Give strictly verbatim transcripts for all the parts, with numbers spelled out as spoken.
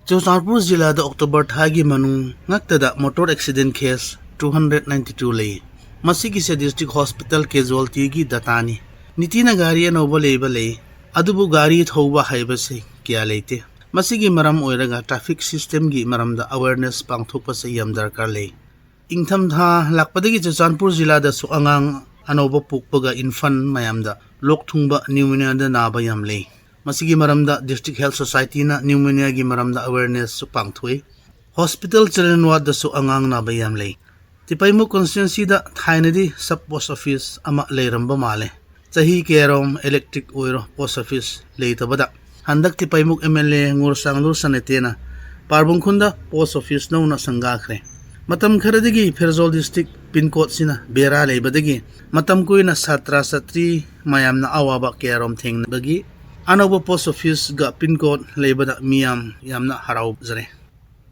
ꯆꯨꯔꯆꯥꯟꯄꯨꯔ ꯖꯤꯂꯥꯗ ꯑꯣꯛꯇꯣꯕꯔ ꯊꯥꯒꯤ ꯃꯅꯨꯡ ꯉꯛꯇꯗ motor accident case two hundred ninety two ꯂꯩ꯫ ꯃꯁꯤꯒꯤꯁꯦ ꯗꯤꯁꯇ꯭ꯔꯤꯛ ꯍꯣꯁꯄꯤꯇꯥꯜ ꯀꯦꯖꯨꯋꯦꯜꯇꯤꯒꯤ ꯗꯇꯥꯅꯤ꯫ ꯅꯤꯇꯤꯅ ꯒꯥꯔꯤ ꯑꯅꯧꯕ ꯂꯩꯕ ꯂꯩ, ꯑꯗꯨꯕꯨ ꯒꯥꯔꯤ ꯊꯧꯕ ꯍꯩꯕꯁꯦ ꯀꯌꯥ ꯂꯩꯇꯦ꯫ ꯃꯁꯤꯒꯤ ꯃꯔꯝ ꯑꯣꯏꯔꯒ ꯇ꯭ꯔꯥꯐꯤꯛ ꯁꯤꯁꯇꯦꯝꯒꯤ ꯃꯔꯝꯗ ꯑꯋꯦꯔꯅꯦꯁ ꯄꯥꯡꯊꯣꯛꯄꯁꯦ ꯌꯥꯝ ꯗꯔꯀꯥꯔ ꯂꯩ꯫ ꯏꯪꯊꯝꯊꯥ ꯂꯥꯛꯄꯗꯒꯤ ꯆꯨꯔꯆꯥꯟꯄꯨꯔ ꯖꯤꯂꯥꯗꯁꯨ ꯑꯉꯥꯡ ꯑꯅꯧꯕ ꯄꯣꯛꯄꯒ ꯏꯟꯐꯟ ꯃꯌꯥꯝꯗ ꯂꯣꯛ ꯊꯨꯡꯕ, ꯅ꯭ꯌꯨꯃꯣꯅꯤꯌꯥꯗ ꯅꯥꯕ ꯌꯥꯝ ꯂꯩ꯫ ꯃꯁꯤꯒꯤ ꯃꯔꯝꯗ ꯗꯤꯁꯇ꯭ꯔꯤꯛ ꯍꯦꯜꯊ ꯁꯣꯁꯥꯏꯇꯤꯅ ꯅ꯭ꯌꯨꯃꯣꯅꯤꯌꯥꯒꯤ ꯃꯔꯝꯗ ꯑꯋꯦꯔꯅꯦꯁꯁꯨ ꯄꯥꯡꯊꯣꯛꯏ꯫ ꯍꯣꯁꯄꯤꯇꯥꯜ ꯆꯤꯜꯗ꯭ꯔꯦꯟ ꯋꯥꯔꯗꯁꯨ ꯑꯉꯥꯡ ꯅꯥꯕ ꯌꯥꯝ ꯂꯩ꯫ ꯇꯤꯄꯩꯃꯨꯛ ꯀꯣꯟꯁꯇꯤꯇ꯭ꯋꯦꯟꯁꯤꯗ ꯊꯥꯏꯅꯗꯤ ꯁꯕ ꯄꯣꯁ ꯑꯣꯐꯤꯁ ꯑꯃ ꯂꯩꯔꯝꯕ ꯃꯥꯜꯂꯦ꯫ ꯆꯍꯤ ꯀꯌꯥꯔꯣꯝ ꯏꯂꯦꯛꯇ꯭ꯔꯤꯛ ꯑꯣꯏꯔꯣ ꯄꯣꯁ ꯑꯣꯐꯤꯁ ꯂꯩꯇꯕꯗ, ꯍꯟꯗꯛ ꯇꯤꯄꯩꯃꯨꯛ ꯑꯦꯝ ꯑꯦꯜ ꯑꯦ ꯉꯨꯔꯆꯥꯡꯂꯨ ꯁꯅꯦꯇꯦꯅ ꯄꯥꯔꯕꯨꯡ ꯈꯨꯟꯗ ꯄꯣꯁ ꯑꯣꯐꯤꯁ ꯅꯧꯅ ꯁꯪꯒꯥꯈ꯭ꯔꯦ꯫ ꯃꯇꯝ ꯈꯔꯗꯒꯤ ꯐꯦꯔꯖꯣꯜ ꯗꯤꯁꯇ꯭ꯔꯤꯛ ꯄꯤꯟ ꯀꯣꯗꯁꯤꯅ ꯕꯦꯔꯥ ꯂꯩꯕꯗꯒꯤ ꯃꯇꯝ ꯀꯨꯏꯅ ꯁꯥꯇ꯭ꯔ ꯁꯥꯇ꯭ꯔꯤ ꯃꯌꯥꯝꯅ ꯑꯋꯥꯕ ꯀꯌꯥꯔꯣꯝ ꯊꯦꯡꯅꯕꯒꯤ ꯑꯅꯧꯕ ꯄꯣꯁ ꯑꯣꯐꯤꯁꯒ ꯄꯤꯟ ꯀꯣꯗ ꯂꯩꯕꯗ ꯃꯤꯌꯥꯝ ꯌꯥꯝꯅ ꯍꯔꯥꯎꯖꯔꯦ꯫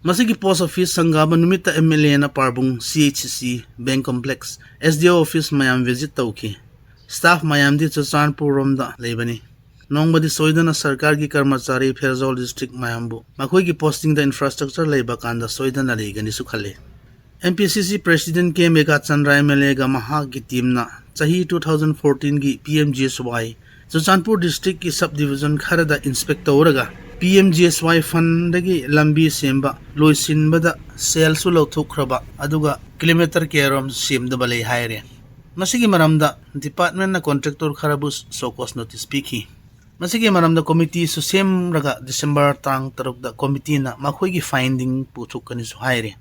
ꯃꯁꯤꯒꯤ ꯄꯣꯁ ꯑꯣꯐꯤꯁ ꯁꯪꯒꯥꯕ ꯅꯨꯃꯤꯠꯇ ꯑꯦꯝ ꯑꯦꯜ ꯑꯦꯅ ꯄꯥꯔꯕꯨꯡ ꯁꯤ H C, bank complex, S D ꯑꯣ ꯑꯣꯐꯤꯁ ꯃꯌꯥꯝ ꯚꯤꯖꯤꯠ ꯇꯧꯈꯤ꯫ ꯁ꯭ꯇꯥꯐ ꯃꯌꯥꯝꯗꯤ ꯆꯨꯔꯆꯥꯟꯄꯨꯔ ꯔꯣꯝꯗ ꯂꯩꯕꯅꯤ꯫ ꯅꯣꯡꯃꯗꯤ ꯁꯣꯏꯗꯅ ꯁꯔꯀꯥꯔꯒꯤ ꯀꯔꯃꯆꯥꯔꯤ ꯐꯦꯔꯖꯣꯜ ꯗꯤꯁꯇ꯭ꯔꯤꯛ ꯃꯌꯥꯝꯕꯨ ꯃꯈꯣꯏꯒꯤ ꯄꯣꯁꯇꯤꯡꯗ ꯏꯟꯐ꯭ꯔꯥꯁ꯭ꯇ꯭ꯔꯛꯆꯔ ꯂꯩꯕ ꯀꯥꯟꯗ ꯁꯣꯏꯗꯅ ꯂꯩꯒꯅꯤꯁꯨ ꯈꯜꯂꯤ꯫ M P C C president K Meghachandra M L ꯑꯦꯒ ꯃꯍꯥꯛꯀꯤ ꯇꯤꯝꯅ ꯆꯍꯤ ꯇꯨ ꯊꯥꯎꯖꯟ ꯐꯣꯔꯇꯤꯟꯒꯤ P M G S Y Churachandpur ꯗꯤꯁꯇ꯭ꯔꯤꯛꯀꯤ ꯁꯕ ꯗꯤꯕꯤꯖꯟ ꯈꯔꯗ ꯏꯟꯁꯄꯦꯛ ꯇꯧꯔꯒ ꯄꯤ ꯑꯦꯝ ꯖꯤ ꯑꯦꯁ ꯋꯥꯏ ꯐꯟꯗꯒꯤ ꯂꯝꯕꯤ ꯁꯦꯝꯕ ꯂꯣꯏꯁꯤꯟꯕꯗ ꯁꯦꯜꯁꯨ ꯂꯧꯊꯣꯛꯈ꯭ꯔꯕ, ꯑꯗꯨꯒ ꯀꯤꯂꯣꯃꯤꯇꯔ ꯀꯌꯥꯔꯣꯝ ꯁꯦꯝꯗꯕ ꯂꯩ ꯍꯥꯏꯔꯦ꯫ ꯃꯁꯤꯒꯤ ꯃꯔꯝꯗ ꯗꯤꯄꯥꯔꯠꯃꯦꯟꯠꯅ ꯀꯣꯟꯇ꯭ꯔꯦꯛꯇꯔ ꯈꯔꯕꯨ ꯁꯣ ꯀꯣꯁ ꯅꯣꯇꯤꯁ ꯄꯤꯈꯤ꯫ ꯃꯁꯤꯒꯤ ꯃꯔꯝꯗ ꯀꯣꯃꯤꯇꯤꯁꯨ ꯁꯦꯝꯂꯒ ꯗꯤꯁꯦꯝꯕꯔ ꯇꯥꯡ ꯇꯔꯨꯛꯇ ꯀꯣꯃꯤꯇꯤꯅ ꯃꯈꯣꯏꯒꯤ ꯐꯥꯏꯟꯗꯤꯡ ꯄꯨꯊꯣꯛꯀꯅꯤꯁꯨ ꯍꯥꯏꯔꯤ꯫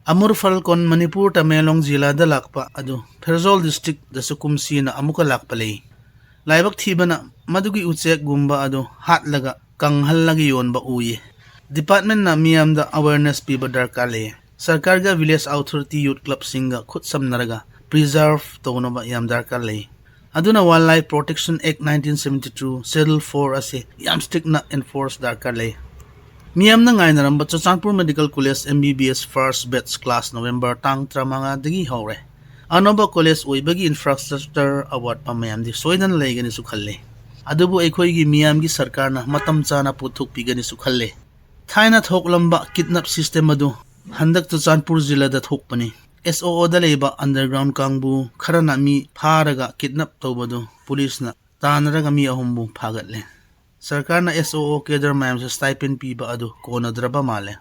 ꯑꯃꯨꯔ ꯐꯜꯀꯣꯟ ꯃꯅꯤꯄꯨꯔ ꯇꯃꯦꯡꯂꯣꯡ ꯖꯤꯂꯥꯗ ꯂꯥꯛꯄ ꯑꯗꯨ ꯐꯦꯔꯖꯣꯜ ꯗꯤꯁꯇ꯭ꯔꯤꯛꯇꯁꯨ ꯀꯨꯝꯁꯤꯅ ꯑꯃꯨꯛꯀ ꯂꯥꯛꯄ ꯂꯩ꯫ ꯂꯥꯏꯕꯛ ꯊꯤꯕꯅ ꯃꯗꯨꯒꯤ ꯎꯆꯦꯛꯒꯨꯝꯕ ꯑꯗꯨ ꯍꯥꯠꯂꯒ ꯀꯪꯍꯜꯂꯒ ꯌꯣꯟꯕ ꯎꯏ꯫ ꯗꯤꯄꯥꯔꯠꯃꯦꯟꯠꯅ ꯃꯤꯌꯥꯝꯗ ꯑꯋꯦꯔꯅꯦꯁ ꯄꯤꯕ ꯗꯔꯀꯥꯔ ꯂꯩ꯫ ꯁꯔꯀꯥꯔꯒ ꯚꯤꯂꯦꯖ ꯑꯣꯊꯣꯔꯤꯇꯤ, ꯌꯨꯠ ꯀ꯭ꯂꯕꯁꯤꯡꯒ ꯈꯨꯠꯁꯝꯅꯔꯒ ꯄ꯭ꯔꯤꯖꯥꯔꯚ ꯇꯧꯅꯕ ꯌꯥꯝ ꯗꯔꯀꯥꯔ ꯂꯩ꯫ ꯑꯗꯨꯅ Wildlife Protection Act nineteen seventy two, Schedule four ꯑꯁꯤ ꯌꯥꯝ ꯁ꯭ꯇꯔꯤꯛꯅ ꯑꯦꯟꯐꯣꯔꯁ ꯗꯔꯀꯥꯔ ꯂꯩ꯫ ꯃꯤꯌꯥꯝꯅ ꯉꯥꯏꯅꯔꯝꯕ Churachandpur medical college M B B S first batch class November ꯇꯥꯡ ꯇꯔꯥꯃꯉꯥꯗꯒꯤ ꯍꯧꯔꯦ꯫ ꯑꯅꯧꯕ ꯀꯣꯂꯦꯖ ꯑꯣꯏꯕꯒꯤ ꯏꯟꯐ꯭ꯔꯥꯁ꯭ꯇ꯭ꯔꯛꯆꯔ ꯑꯋꯥꯠꯄ ꯃꯌꯥꯝꯗꯤ ꯁꯣꯏꯗꯅ ꯂꯩꯒꯅꯤꯁꯨ ꯈꯜꯂꯤ꯫ ꯑꯗꯨꯕꯨ ꯑꯩꯈꯣꯏꯒꯤ ꯃꯤꯌꯥꯝꯒꯤ ꯁꯔꯀꯥꯔꯅ ꯃꯇꯝ ꯆꯥꯅ ꯄꯨꯊꯣꯛꯄꯤꯒꯅꯤꯁꯨ ꯈꯜꯂꯤ꯫ ꯊꯥꯏꯅ ꯊꯣꯛꯂꯝꯕ ꯀꯤꯗꯅꯦꯞ ꯁꯤꯁꯇꯦꯝ ꯑꯗꯨ ꯍꯟꯗꯛ ꯆꯨꯔꯆꯥꯟꯄꯨꯔ ꯖꯤꯂꯥꯗ ꯊꯣꯛꯄꯅꯤ꯫ ꯑꯦꯁ ꯑꯣ ꯑꯣꯗ ꯂꯩꯕ ꯑꯟꯗꯔꯒ꯭ꯔꯥꯎꯟ ꯀꯥꯡꯕꯨ ꯈꯔꯅ ꯃꯤ ꯐꯥꯔꯒ ꯀꯤꯗꯅꯦꯞ ꯇꯧꯕꯗꯨ ꯄꯨꯂꯤꯁꯅ ꯇꯥꯟꯅꯔꯒ ꯃꯤ ꯑꯍꯨꯝꯕꯨ ꯐꯥꯒꯠꯂꯦ꯫ ꯁꯔꯀꯥꯔꯅ ꯑꯦꯁ ꯑꯣ ꯑꯣ ꯀꯦꯗꯔ ꯃꯌꯥꯝꯁꯦ ꯁ꯭ꯇꯥꯏꯄꯦꯟ ꯄꯤꯕ ꯑꯗꯨ ꯀꯣꯟꯅꯗ꯭ꯔꯕ ꯃꯥꯜꯂꯦ꯫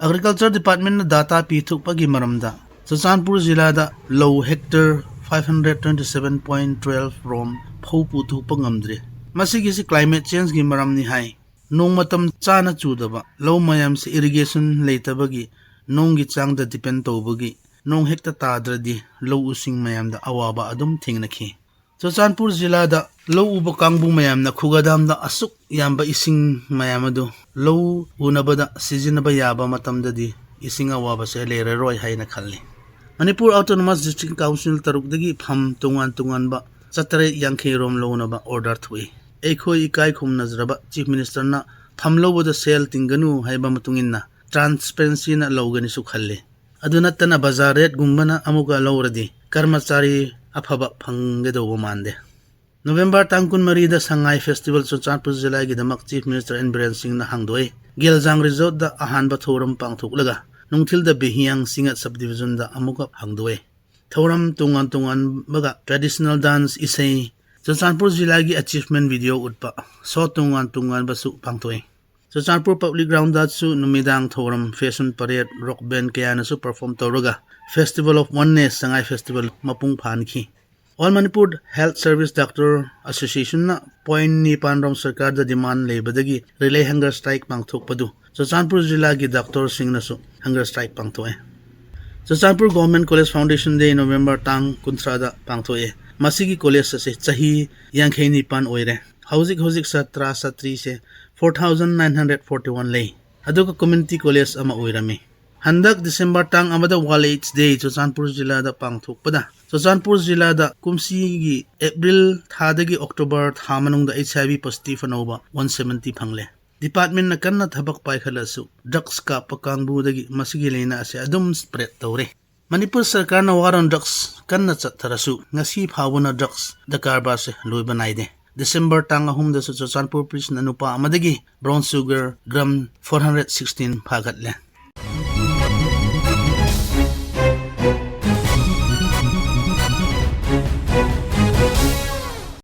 ꯑꯦꯒ꯭ꯔꯤꯀꯜꯆꯔ ꯗꯤꯄꯥꯔꯠꯃꯦꯟꯅ ꯗꯥꯇꯥ ꯄꯤꯊꯣꯛꯄꯒꯤ ꯃꯔꯝꯗ ꯆꯨꯔꯆꯥꯟꯄꯨꯔ ꯖꯤꯂꯥꯗ ꯂꯧ hectare five hundred twenty seven point twelve ꯔꯣꯝ ꯐꯧ ꯄꯨꯊꯣꯛꯄ ꯉꯝꯗ꯭ꯔꯤ꯫ ꯃꯁꯤꯒꯤꯁꯤ ꯀ꯭ꯂꯥꯏꯃꯦꯠ ꯆꯦꯟꯖꯒꯤ ꯃꯔꯝꯅꯤ ꯍꯥꯏ꯫ ꯅꯣꯡ ꯃꯇꯝ ꯆꯥꯅ ꯆꯨꯗꯕ, ꯂꯧ ꯃꯌꯥꯝꯁꯤ ꯏꯔꯤꯒꯦꯁꯟ ꯂꯩꯇꯕꯒꯤ, ꯅꯣꯡꯒꯤ ꯆꯥꯡꯗ ꯗꯤꯄꯦꯟ ꯇꯧꯕꯒꯤ, ꯅꯣꯡ ꯍꯦꯛꯇ ꯇꯥꯗ꯭ꯔꯗꯤ ꯂꯧ ꯎꯁꯤꯡ ꯃꯌꯥꯝꯗ ꯑꯋꯥꯕ ꯑꯗꯨꯝ ꯊꯦꯡꯅꯈꯤ꯫ ꯆꯨꯔꯆꯥꯟꯄꯨꯔ ꯖꯤꯂꯥꯗ ꯂꯧ ꯎꯕ ꯀꯥꯡꯕꯨ ꯃꯌꯥꯝꯅ ꯈꯨꯒꯗꯥꯝꯗ ꯑꯁꯨꯛ ꯌꯥꯝꯕ ꯏꯁꯤꯡ ꯃꯌꯥꯝ ꯑꯗꯨ ꯂꯧ ꯎꯅꯕꯗ ꯁꯤꯖꯤꯟꯅꯕ ꯌꯥꯕ ꯃꯇꯝꯗꯗꯤ ꯏꯁꯤꯡ ꯑꯋꯥꯕꯁꯦ ꯂꯩꯔꯔꯣꯏ ꯍꯥꯏꯅ ꯈꯜꯂꯤ꯫ ꯃꯅꯤꯄꯨꯔ ꯑꯣꯇꯣꯅꯣꯃꯁ ꯗꯤꯁꯇ꯭ꯔꯤꯛ ꯀꯥꯎꯟꯁꯤꯜ ꯇꯔꯨꯛꯇꯒꯤ ꯐꯝ ꯇꯣꯉꯥꯟ ꯇꯣꯉꯥꯟꯕ ꯆꯥꯇꯔꯦꯠ ꯌꯥꯡꯈꯩ ꯔꯣꯝ ꯂꯧꯅꯕ ꯑꯣꯔꯗꯔ ꯊꯣꯛꯏ꯫ ꯑꯩꯈꯣꯏ ꯏꯀꯥꯏ ꯈꯨꯝꯅꯖꯔꯕ ꯆꯤꯐ ꯃꯤꯅꯤꯁꯇꯔꯅ ꯐꯝ ꯂꯧꯕꯗ ꯁꯦꯜ ꯇꯤꯡꯒꯅꯨ ꯍꯥꯏꯕ ꯃꯇꯨꯡ ꯏꯟꯅ ꯇ꯭ꯔꯥꯟꯁꯄꯦꯔꯦꯟꯁꯤꯅ ꯂꯧꯒꯅꯤꯁꯨ ꯈꯜꯂꯤ꯫ ꯑꯗꯨ ꯅꯠꯇꯅ ꯕꯖꯥꯔ ꯔꯦꯠꯒꯨꯝꯕꯅ ꯑꯃꯨꯛꯀ ꯂꯧꯔꯗꯤ ꯀꯔꯃꯆꯥꯔꯤ ꯑꯐꯕ ꯐꯪꯒꯗꯧꯕ ꯃꯥꯟꯗꯦ꯫ ꯅꯣꯕꯦꯝꯕꯔ ꯇꯥꯡ ꯀꯨꯟꯃꯔꯤꯗ ꯁꯉꯥꯏ ꯐꯦꯁꯇꯤꯚꯦꯜ ꯆꯨꯔꯆꯥꯟꯄꯨꯔ ꯖꯤꯂꯥꯒꯤꯗꯃꯛ ꯆꯤꯐ ꯃꯤꯅꯤꯁꯇꯔ ꯑꯦꯟ ꯕꯤꯔꯦꯟ ꯁꯤꯡꯅ ꯍꯥꯡꯗꯣꯛꯏ꯫ ꯒꯦꯜꯖꯥꯡ ꯔꯤꯖꯣꯔꯠꯇ ꯑꯍꯥꯟꯕ ꯊꯧꯔꯝ ꯄꯥꯡꯊꯣꯛꯂꯒ ꯅꯨꯡꯊꯤꯜꯗ ꯕꯤꯍꯤꯌꯥꯡ ꯁꯤꯡꯉꯠ ꯁꯕ ꯗꯤꯚꯤꯖꯟꯗ ꯑꯃꯨꯛꯀ ꯍꯥꯡꯗꯣꯛꯏ꯫ ꯊꯧꯔꯝ ꯇꯣꯉꯥꯟ ꯇꯣꯉꯥꯟꯕꯒ ꯇ꯭ꯔꯦꯗꯤꯁꯅꯦꯜ ꯗꯥꯟꯁ, ꯏꯁꯩ, ꯆꯨꯔꯆꯥꯟꯄꯨꯔ ꯖꯤꯂꯥꯒꯤ ꯑꯦꯆꯤꯚꯃꯦꯟ ꯚꯤꯗꯤꯑꯣ ꯎꯠꯄ, ꯁꯣ ꯇꯣꯉꯥꯟ ꯇꯣꯉꯥꯟꯕꯁꯨ ꯄꯥꯡꯊꯣꯛꯏ꯫ ꯆꯨꯔꯆꯥꯟꯄꯨꯔ ꯄꯕ꯭ꯂꯤꯛ ꯒ꯭ꯔꯥꯎꯟꯗꯁꯨ ꯅꯨꯃꯤꯗꯥꯡ ꯊꯧꯔꯝ, ꯐꯦꯁꯟ ꯄꯔꯦꯗ, ꯔꯣꯛ ꯕꯦꯟ ꯀꯌꯥꯅꯁꯨ ꯄꯔꯐꯣꯔꯝ ꯇꯧꯔꯒ festival of oneness Sangai festival ꯃꯄꯨꯡ ꯐꯥꯍꯟꯈꯤ꯫ All Manipur health service doctor ꯑꯦꯁꯣꯁꯤꯌꯦꯁꯟꯅ ꯄꯣꯏꯟ ꯅꯤꯄꯥꯟ ꯔꯣꯝ ꯁꯔꯀꯥꯔꯗ ꯗꯤꯃꯥꯟ ꯂꯩꯕꯗꯒꯤ ꯔꯤꯂꯦ ꯍꯪꯒꯔ ꯁ꯭ꯇ꯭ꯔꯥꯏꯛ ꯄꯥꯡꯊꯣꯛꯄꯗꯨ ꯆꯨꯔꯆꯥꯟꯄꯨꯔ ꯖꯤꯂꯥꯒꯤ ꯗꯣꯛꯇꯔꯁꯤꯡꯅꯁꯨ ꯍꯪꯒꯔ ꯁ꯭ꯇ꯭ꯔꯥꯏꯛ ꯄꯥꯡꯊꯣꯛꯑꯦ꯫ Churachandpur government college foundation day November ꯇꯥꯡ ꯀꯨꯟꯊ꯭ꯔꯥꯗ ꯄꯥꯡꯊꯣꯛꯑꯦ꯫ ꯃꯁꯤꯒꯤ ꯀꯣꯂꯦꯖ ꯑꯁꯤ ꯆꯍꯤ ꯌꯥꯡꯈꯩ ꯅꯤꯄꯥꯟ ꯑꯣꯏꯔꯦ꯫ ꯍꯧꯖꯤꯛ ꯍꯧꯖꯤꯛ ꯁꯥꯇ꯭ꯔ ꯁꯥꯇ꯭ꯔꯤꯁꯦ four thousand nine hundred forty one ꯂꯩ꯫ ꯑꯗꯨꯒ ꯀꯝꯃ꯭ꯌꯨꯅꯤꯇꯤ ꯀꯣꯂꯦꯖ ꯑꯃ ꯑꯣꯏꯔꯝꯃꯤ꯫ ꯍꯟꯗꯛ ꯗꯤꯁꯦꯝꯕꯔ ꯇꯥꯡ ꯑꯃꯗ ꯋꯥꯔꯜꯗ ꯑꯦꯗꯁ ꯗꯦ ꯆꯨꯔꯆꯥꯟꯄꯨꯔ ꯖꯤꯂꯥꯗ ꯄꯥꯡꯊꯣꯛꯄꯗ ꯆꯨꯔꯆꯥꯟꯄꯨꯔ ꯖꯤꯂꯥꯗ ꯀꯨꯝꯁꯤꯒꯤ ꯑꯦꯄ꯭ꯔꯤꯜ ꯊꯥꯗꯒꯤ ꯑꯣꯛꯇꯣꯕꯔ ꯊꯥ ꯃꯅꯨꯡꯗ ꯑꯩꯆ ꯑꯥꯏ ꯚꯤ ꯄꯣꯖꯤꯇꯤꯚ ꯑꯅꯧꯕ ꯋꯥꯟ ꯁꯚꯦꯟꯇꯤ ꯐꯪꯂꯦ꯫ ꯗꯤꯄꯥꯔꯠꯃꯦꯟꯅ ꯀꯟꯅ ꯊꯕꯛ ꯄꯥꯏꯈꯠꯂꯁꯨ ꯗ꯭ꯔꯒꯁ ꯀꯥꯞꯄ ꯀꯥꯡꯕꯨꯗꯒꯤ ꯃꯁꯤꯒꯤ ꯂꯥꯏꯅꯥ ꯑꯁꯤ ꯑꯗꯨꯝ ꯁ꯭ꯄ꯭ꯔꯦꯗ ꯇꯧꯔꯦ꯫ ꯃꯅꯤꯄꯨꯔ ꯁꯔꯀꯥꯔꯅ ꯋꯥꯔ ꯑꯣꯟ ꯗ꯭ꯔꯒꯁ ꯀꯟꯅ ꯆꯠꯊꯔꯁꯨ ꯉꯁꯤ ꯐꯥꯎꯕꯅ ꯗ꯭ꯔꯒꯁ ꯗ ꯀꯔꯕꯥꯔꯁꯦ ꯂꯣꯏꯕ ꯅꯥꯏꯗꯦ꯫ ꯗꯤꯁꯦꯝꯕꯔ ꯇꯥꯡ ꯑꯍꯨꯝꯗꯁꯨ ꯆꯨꯔꯆꯥꯟꯄꯨꯔ ꯄꯨꯂꯤꯁꯅ ꯅꯨꯄꯥ ꯑꯃꯗꯒꯤ brown sugar gram four hundred sixteen ꯐꯥꯒꯠꯂꯦ꯫